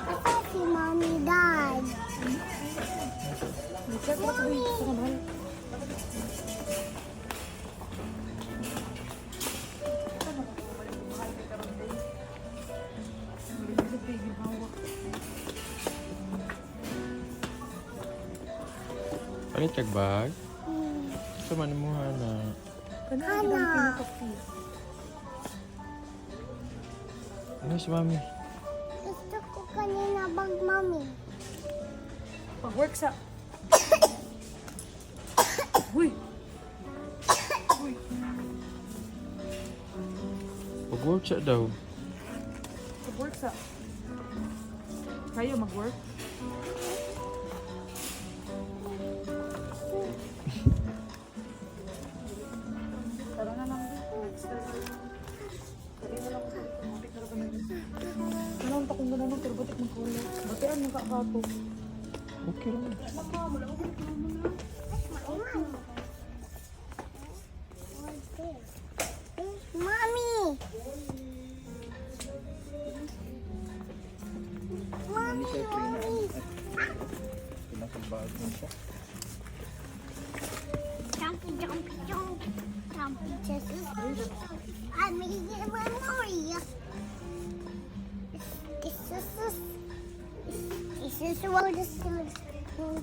Asa si Mommy, Dad? Mommy! Palit kag bag? Hmm. Sa man mo na. Hana. Ano si Mami? Gusto ko kanina bag, Mommy. Pag-work sa... Uy! Uy! Pag-work siya daw. Pag-work sa... Kayo mag-work? Tara na lang. Next time. Tara na lang. Matik na kami. Ano ang takong gano'n pero batik magkulay. Batian mo kakato. Okay lang. Mommy! Mommy, Mommy! Jumpy, jumpy, jump. Jumpy, just. I'm making a memory. This is this is what this is the